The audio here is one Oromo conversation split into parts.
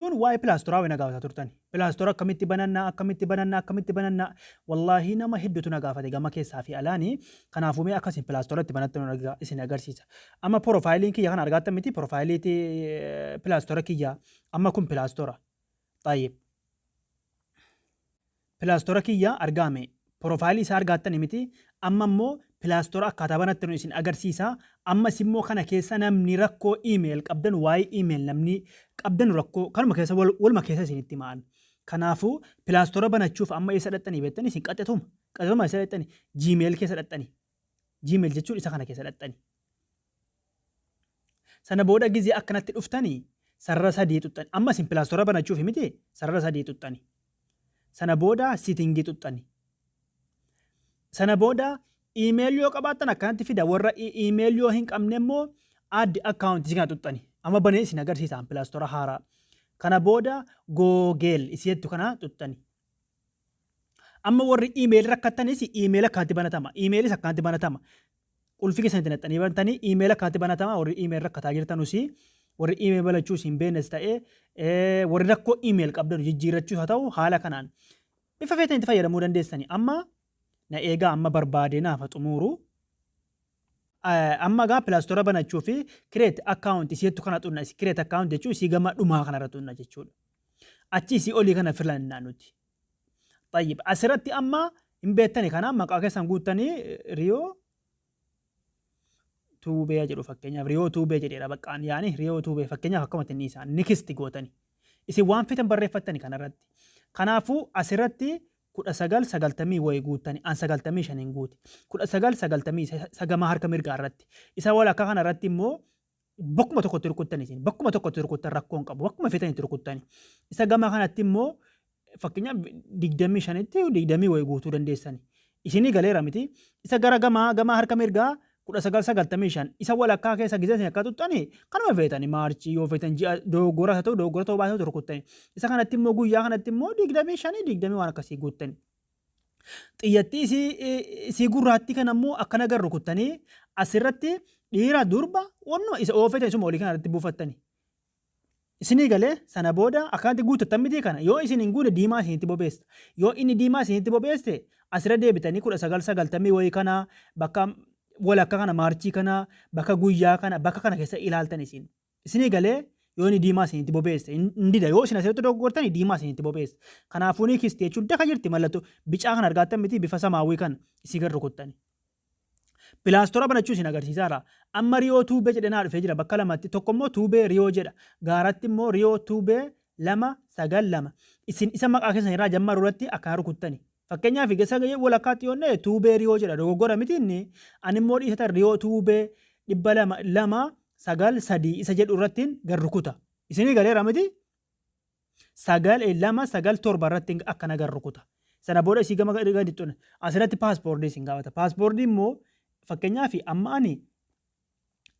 Hedduun waa'ee Play Store na gaafataa turtan. Play Store akkamitti banannaa, akkamitti banannaa, akkamitti banannaa. Wallaahii nama hedduutu na gaafate gama keessaa fi alaani. Kanaafuu mee akkasiin Play Store itti banattan isin agarsiisa. Amma profaayiliin kiyya kana argaattan miti, profaayiliiti Play Store kiyya. Amma kun Play Store. Xayyib. Play Store kiyya argaame. Profaayilii isaa argaattani miti. Amma immoo Play Store akkaataa banattanu isin agarsiisa. Ammas immoo kana keessa namni rakkoo email qabdan, waa'ee email namni qabdan rakkoo kanuma keessa waluma keessa isinitti himaan. Kanaafuu Play Store banachuuf amma eessa dhaxxanii beektanii? Isin qaxxatuma. Qaxxatuma eessa dhaxxanii? Gmail keessa dhaxxanii. Gmail jechuun isa kana keessa dhaxxanii. Sana booda gizee akkanatti dhuftanii sarara sadii xuxxani. Amma isin Play Store banachuuf miti, sarara sadii xuxxani. Sana booda setting xuxxani. Sana booda email yoo qabaattan akkanatti fida, warra email yoo hin qabne immoo add account kana xuxxani. Amma banee isin agarsiisa Play Store haaraa. Kana booda Google isiettu kana xuxxani. Amma warri email rakkattanis email akkanatti banatama. Emailis akkanatti banatama. Qulfii keessan itti naqxanii bantanii email akkanatti banatama. Warri email rakkataa jirtanus, warri email banachuus hin beeknes ta'ee, warri rakkoo email qabdan jijjiirrachuus haa ta'u, haala kanaan bifa feetan itti fayyadamuu dandeessani. Amma na eegaa, amma barbaadee naaf xumuru. Amma gaa Play Store banachuu fi create account isiettu kana xunna. Create account jechuun isii gama dhumaa kanarra xunna jechuudha. Achi isii olii kana filannaa nuti. Tayyib, asirratti amma hin beektani, kana maqaa keessan guuttanii Riyoo Tuubee jedhu, fakkeenyaaf Riyoo Tuubee jedheera baqqaan, yaani Riyoo Tuubee fakkeenyaaf akkamatti inni isaan next gootani. Isin waan feetan barreeffattani kanarratti. Kanaafuu asirratti 1990 wayii guuttani, an 95n guute. 1990 sagamaa harka mirgaa irratti. Isa walakkaa kana irratti immoo bakkuma tokkotti rukuttani, isin bakkuma tokkotti rukuttan rakkoo hin qabu, bakkuma feetanitti rukuttani. Isa gama kanatti immoo fakkeenyaaf 25tti 20 wayii guutuu dandeessani. Isinii galeera miti? Isa gara gamaa gamaa harka mirgaa 1995, isa walakkaa keessa gizee isin akka tuxxani kanuma feetani, March yoo feetan, ji'a dogoggora haa ta'u, dogoggora ta'uu baatee rukuttani. Isa kanatti immoo guyyaa kanatti immoo 25, 20 waan akkasii guuttani. Xiyyattii isii gurraattii kana immoo akkana gar rukuttanii asirratti dhiira durba wannuma isa oofetan isuma olii kana irratti buufattani. Isinii galee? Sana booda akkanatti guuttattan miti? Kana yoo isin hin guune diimaa isinitti bobeessa. Yoo inni diimaa isinitti bobeesse asirra deebitanii 1990 wayii kana bakka walakka kana, March kana, bakka guyyaa kana, bakka kana keessa ilaaltan isin. Isinii galee? Yoo inni diimaa isinitti bobeesse hin dida, yoo isin asirratti dogoggortani diimaa isinitti bobeesse. Kanaafuu next jechuun daka jirti, mallattoo bicaa kana argaattan miti? Bifa samaawwii kana isii gad rukuttani. Play Store banachuu isin agarsiisaara. Amma Riyoo Tuubee jedhee naa dhufee jira bakka lamatti. Tokko immoo Tuubee Riyoo jedha. Gaaratti immoo Riyoo Tuubee 292. Isin isa maqaa keessan irraa jammaru irratti akkana rukuttani. Fakkeenyaaf isa walakkaatti yoo ta'e Tuubee Riyoo jedha, dogoggora miti inni. Ani immoo dhiisatan Riyoo Tuubee 200 293 isa jedhu irratti gad rukuta. Isinii galeera miti? 9 2 9 7 irratti akkana gad rukuta. Sana booda isii gama gadi xune. Asirratti paaspoortii isin gaafata. Paaspoortii immoo fakkeenyaaf amma ani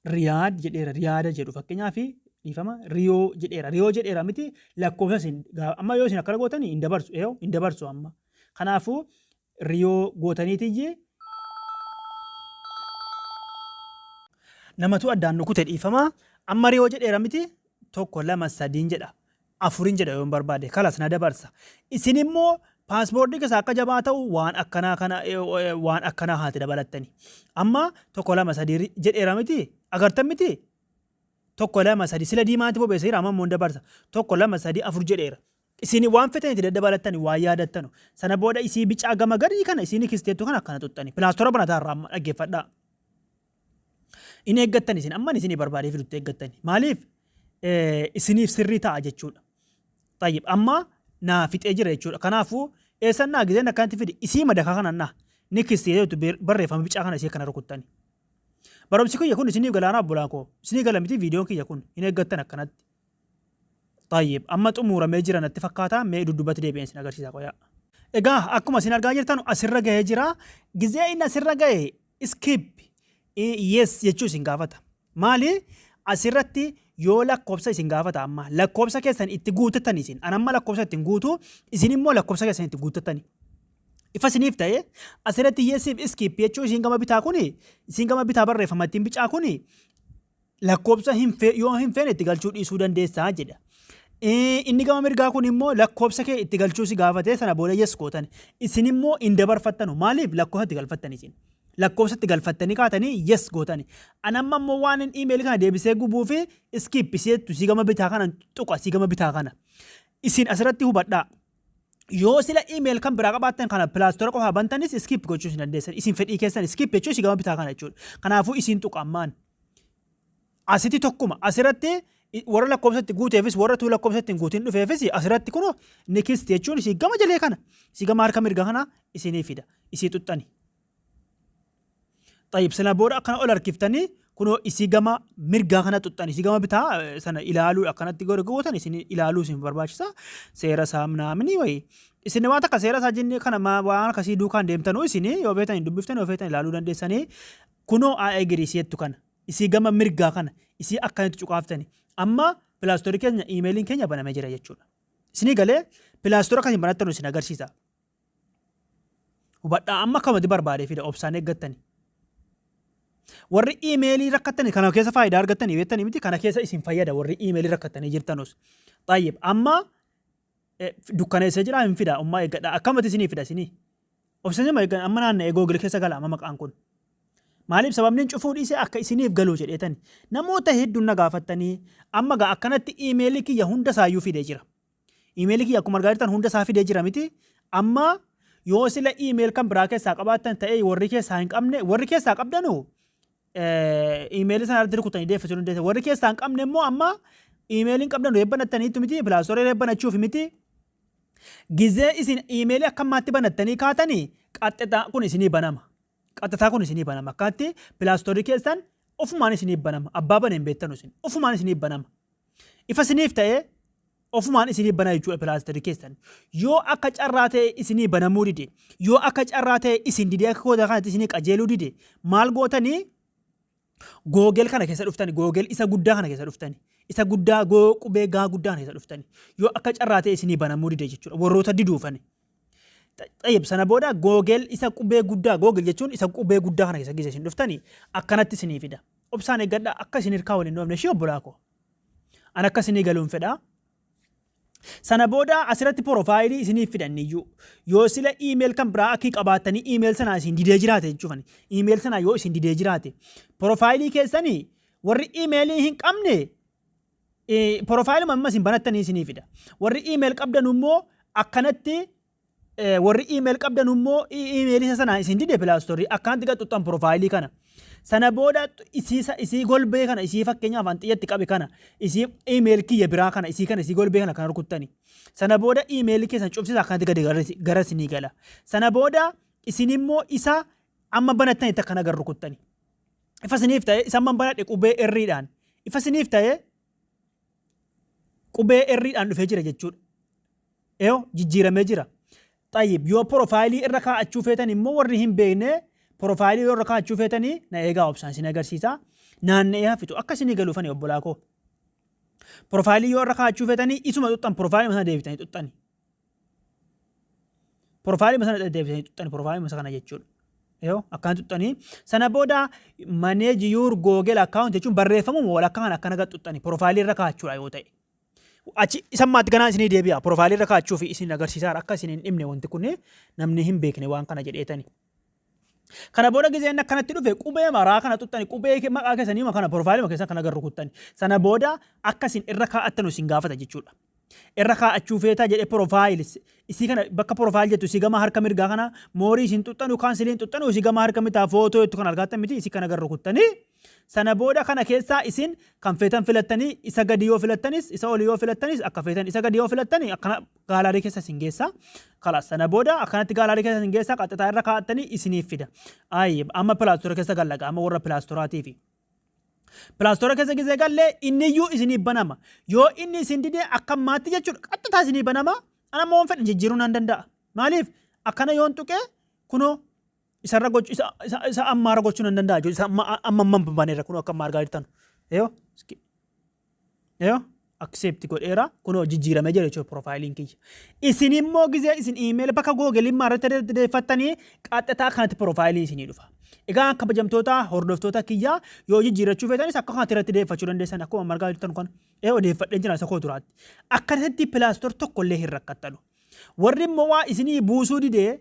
Riyaad jedheera, Riyaada jedhu, fakkeenyaaf, dhiifama, Riyoo jedheera. Riyoo jedheera miti? Lakkoofsa isin amma yoo isin akkana gootanii hin dabarsu, eeyyoo, hin dabarsu amma. Kanaafuu Riyoo gootaniitiyyi namatu addaan nu kute, dhiifama. Amma Riyoo jedheera miti? Tokko, lama, sadiin jedha. Afurin jedha yoon barbaade kalas na dabarsa. Isin immoo paaspoortii keessa akka jabaa ta'u waan akkanaa kana, waan akkanaa haati dabalattani. Amma tokko, lama, sadii jedheera miti? Agartan miti? Tokko, lama, sadi sila diimaatti bobeessa jira, amma immoo dabarsa. Tokko, lama, sadi, afur jedheera. Isin waan fetan itti daddabalattani, waan yaadattanu. Sana booda isii bicaa gama gadii kana, isii next jettu kana akkana xuxxani. Play Store banataa irraa amma dhaggeeffadhaa. In eeggattan isin, amma isinii barbaadee fidutti eeggattani. Maaliif isiniif sirrii ta'a jechuudha. Tayyib, amma naa fixee jira jechuudha. Kanaafuu eessan naa gizeen akkanatti fide, isii madakaa kana naa next jettu, barreeffama bicaa kana isii akkana rukuttani. Barumsi kiyya kun isiniif galaana, obbolaan koo. Isinii gala miti viidiyoon kiyya kun? Hin eeggattan akkanatti. Tayyib, amma xumuramee jira natti fakkaata, mee dudduubatti deebi'een isin agarsiisa qoyaa. Egaa akkuma isin argaa jirtan asirra gahee jira. Gizee inni asirra gahe skip, yes jechuu isin gaafata. Maali? Asirratti yoo lakkoofsa isin gaafata, amma lakkoofsa keessan itti guutattan isin. An amma lakkoofsa ittiin guutu, isin immoo lakkoofsa keessan itti guutattani. Ifa isiniif ta'e, asirratti yesiif skip jechuu isin gama bitaa kuni, isin gama bitaa barreeffama ittiin bicaa kuni lakkoofsa hin yoo hin feene itti galchuu dhiisuu dandeessaa jedha. Inni gama mirgaa kun immoo lakkoofsa kee itti galchuu si gaafatee sana booda yes gootan. Isin immoo hin dabarfattanu. Maaliif lakkoofsa itti galfattan isin? Lakkoofsa itti galfattanii kaatanii yes gootani. An amma immoo waan hin iimeelii kana deebisee gubuu fi skip isheettu isii gama bitaa kana tuqa isii gama bitaa kana. Isin asirratti hubadhaa. Yoo sila email kan biraa qabaattan kana Play Store qofaa bantanis skip gochuu isin dandeessan. Isin fedhii keessan skip jechuun isii gama bitaa kana jechuudha. Kanaafuu isin tuqa ammaan. Asitti tokkuma asirratti warra lakkoofsatti guuteefis warra tuu lakkoofsatti hin guutin dhufeefis asirratti kunoo next jechuun isii gama jalee kana isii gama harka mirga kana isinii fida isii xuxxani. Xayyib sana booda akkana ol harkiftanii kunoo isii gama mirgaa kana xuxxan isii gama bitaa sana ilaaluu akkanatti godhe gootan isin ilaaluu isin barbaachisa seera isaa naamni wayii. Isin waan takka seera isaa jennee kana waan akkasii duukaan deemtanuu isin yoo feetan hin dubbiftan yoo feetan ilaaluu dandeessanii kunoo I agree isheettu kana isii gama mirgaa kana isii akkanatti cuqaaftani amma Play Store keenya iimeeliin keenya banamee jira jechuudha. Isinii galee Play Store akkasiin banattanu isin agarsiisa. Hubadhaa amma akkamatti barbaadee fida obsaan eeggattani. Warri iimeelii rakkattani kana keessa faayidaa argattanii beektanii miti kana keessa isin fayyada warri iimeelii rakkattanii jirtanus. Xayyib amma dukkaneessee jira hin fida ummaa eeggadha akkamatti isinii fida isinii. Obsanii eeggan amma naanna'ee Google keessa gala amma maqaan kun. Maaliif sababni hin cufuu dhiisee akka isiniif galuu jedheetani. Namoota hedduun na gaafattanii amma gaa akkanatti iimeelii kiyya hunda isaayyuu fidee jira. Iimeelii kiyya akkuma argaa jirtan hunda isaa fidee jira miti. Amma yoo sila email kan biraa keessaa qabaattan ta'ee warri keessaa hin qabne warri keessaa qabdanu iimeelii sana irratti rukutanii deeffachuu dandeessan. Warri keessaa hin qabne immoo amma iimeelii hin qabdan banattaniitu miti Play Store banachuuf miti. Gizee isin iimeelii akka ammaatti banattanii kaatanii qaxxixaa kun isinii banama. Qaxxixaa kun isinii banama. Akkanatti Play Store keessan ofumaan isinii banama. Abbaa bane hin beektanu isin. Ofumaan isinii banama. Ifa isiniif ta'ee ofumaan isinii bana jechuudha Play Store keessan. Yoo akka carraa ta'e isinii banamuu dide, yoo akka carraa ta'e isin didee akka koodaa kanatti isinii qajeeluu dide, maal gootanii Google kana keessa dhuftani, Google isa guddaa kana keessa dhuftani, isa guddaa goo qubee gaa guddaa kana keessa dhuftani. Yoo akka carraa ta'e isinii banamuu dide jechuudha warroota diduufani. Xayyib sana booda Google isa qubee guddaa Google jechuun isa qubee guddaa kana keessa gise isin dhuftani akkanatti isinii fida. Obsaan eeggadhaa akka isin hirkaa waliin dhoofne ishee obbolaa koo. An akka isinii galuun fedha. Sana booda asirratti porofaayilii isiniif fidan iyyuu yoo sila email kan biraa akki qabaattanii email sanaa isin didee jiraate jechuufani. Email sanaa yoo isin didee jiraate porofaayilii keessanii warri iimeelii hin qabne porofaayiluma amma isin banattanii isinii fida. Warri email qabdan immoo akkanatti warri email qabdan immoo iimeelii isa sanaa isin dide Play Store akkanatti gad xuxxan porofaayilii kana. Sana booda isii golbee kana isii fakkeenyaaf an xiyyatti qabe kana isii email kiyya biraa kana isii kana isii golbee kana kana rukuttani. Sana booda iimeelii keessan cufsisa akkanatti gadi gara isinii gala. Sana booda isin immoo isa amma banattanitti akkana gad rukuttani. Ifa isiniif ta'e isa amma banadhe qubee erriidhaan. Ifa isiniif ta'e qubee erriidhaan dhufee jira jechuudha. Eeyo jijjiiramee jira. Xayyib yoo porofaayilii irra kaa'achuu feetan immoo warri hin beekne porofaayilii yoo irra kaa'achuu feetanii na eegaa obsaan isin agarsiisa. Naanna'ee hafitu akka isinii galuufani obbolaa koo. Porofaayilii yoo irra kaa'achuu feetanii isuma xuxxan porofaayilii sana deebitanii xuxxani. Porofaayilii sana deebitanii xuxxani porofaayilii sana jechuudha. Yoo akkana xuxxanii sana booda manage your Google account jechuun barreeffamuma walakkaa kana akkana gad xuxxani porofaayilii irra kaa'achuudha yoo ta'e. Achi isa ammaatti ganaa isinii deebi'a porofaayilii irra kaa'achuu fi isin agarsiisaa akka isin hin dhibne wanti kun namni hin beekne waan kana jedheetani. Kana booda gizeen akkanatti dhufe qubee maraa kana xuxxani qubee maqaa keessanii kana porofaayilii keessan kana gad rukuttani. Sana booda akka isin irra kaa'attanu isin gaafata jechuudha. Irra kaa'achuu feetaa jedhee profile isii kana bakka profile jettu isii gama harka mirgaa kana more isin xuxxanu cancel xuxxanu isii gama harka mitaa photo jettu kana argattan miti isii kana gad rukuttanii sana booda kana keessaa isin kan feetan filattanii isa gadi yoo filattanis isa oli yoo filattanis akka feetan isa gadi yoo filattanii akkana gallery keessa isin geessa. Kalaas sana booda akkanatti gallery keessa isin geessa qaxxataa irra kaa'attanii isiniif fida. Ayi amma Play Store keessa gallaqa amma warra Play Storeaatiifi. Play Store keessa gisee gallee inni iyyuu isiniif banama. Yoo inni isin didee akka ammaatti jechuudha qaxxataa isinii banama. Ana ammoo waan fedhe jijjiiruu nan danda'a. Maaliif akkana yoon tuqee kunoo isarra gochuu isa ammaarra gochuu nan danda'a jechuudha. Isa amma amma amma baneerra kunoo akka amma argaa jirtan. Yoo yoo accept godheera kunoo jijjiiramee jira jechuudha piroofaayiliin kiyya. Isin immoo gisee isin email bakka Google irratti deeffattanii qaxxataa kanatti piroofaayiliin isinii dhufa. Egaa kabajamtoota hordoftoota kiyyaa, yoo jijjiirrachuu feetanis akka kanatti irratti deeffachuu dandeessan. Akkuma margaa jirtan kana ee odeeffadheen jira isa koo duraatti. Akkanatti Play Store tokko illee hin rakkattanu. Warri immoo waa isinii buusuu didee,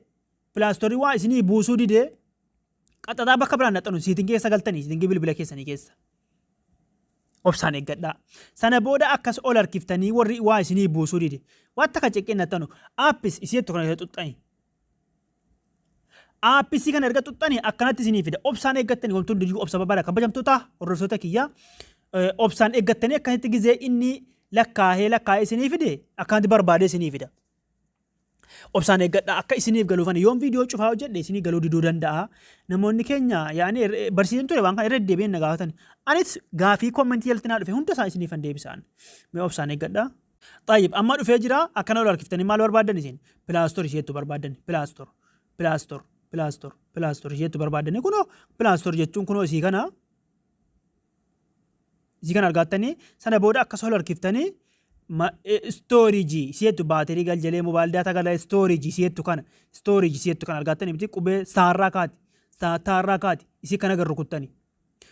Play Storeii waa isinii buusuu didee, qaxaxaa bakka biraan naxxanu, settingii keessa galtanii, settingii bilbila keessanii keessa. Obsaan eeggadhaa. Sana booda akkas ol harkiftanii, warri waa isinii buusuu dide, wanta ka ciqqeen naxxanu, apps isii jettu kana xuxxanii. Appsii kana erga xuxxanii akkanatti isinii fida. Obsaan eeggattanii, wantoonni hundiyyuu obsa barbaada. Kabajamtoota hordoftoota kiyyaa, obsaan eeggattanii akkanatti gizee inni lakkaa'ee lakkaa'ee isinii fide, akkanatti barbaadee isinii fida. Obsaan eeggadha akka isiniif galuufani. Yoon viidiyoo cufaa hojjedhe isinii galuu diduu danda'a. Namoonni keenya yaani barsiisan ture waan kana irra deddeebi'een na gaafatan. Anis gaafii commentii jalatti naa dhufe hunda isaa isiniifan deebisaan. Mee obsaan eeggadha. Xayyib, amma dhufee jira. Akkana ol harkiftanii maal barbaaddan isin? Play Store isheettu barbaaddan. Play Store, Play Store, Play Store, Play Store isheettu barbaaddanii. Kunoo Play Store jechuun kunoo isii kana. Isii kana argattanii, sana booda akkas ol harkiftanii storage isheettu, battery galjalee, mobile data gala, storage isheettu kana, storage isheettu kana argattanii miti? Qubee saarraa kaati, taarraa kaati, isii kana gar rukuttanii.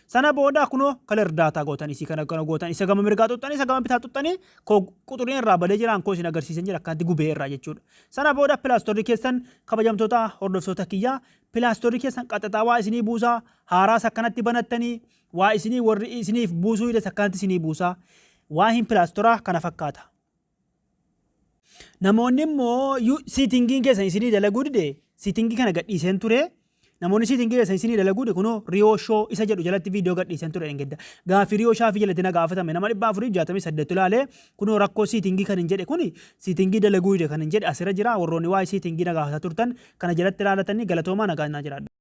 Sana booda kunoo clear data gootan, isii kana kana gootan, isa gama mirgaa xuxxanii, isa gama bitaa xuxxanii, koo quxuriin irraa badee jiraan koo isin agarsiisan jira, akkanatti gubee irraa jechuudha. Sana booda Play Storeii keessan, kabajamtoota hordoftoota kiyyaa, Play Storeii keessan qaxaxaa waa isinii buusaa, haaraas akkanatti banattanii, waa isinii warri isiniif buusuu hidas akkanatti isinii buusaa. Waa hin Play Storeaa kana fakkaata. Namoonni immoo settingiin keessan isinii dalaguu dide, settingii kana gadhiiseen ture. Namoonni settingii keessan isinii dalaguu dide, kunoo Riyoo Show isa jedhu jalatti viidiyoo gadhiiseen ture dhengedda. Gaaffii Riyoo Shaafii jalatti na gaafatame nama 468 ilaalee, kunoo rakkoo settingii kan hin jedhe, kuni settingii dalaguu dide kan hin jedhe asirra jira. Warroonni waa'ee settingii na gaafataa turtan kana jalatti ilaalatanii, galatoomaa, nagaa naa jiraadha.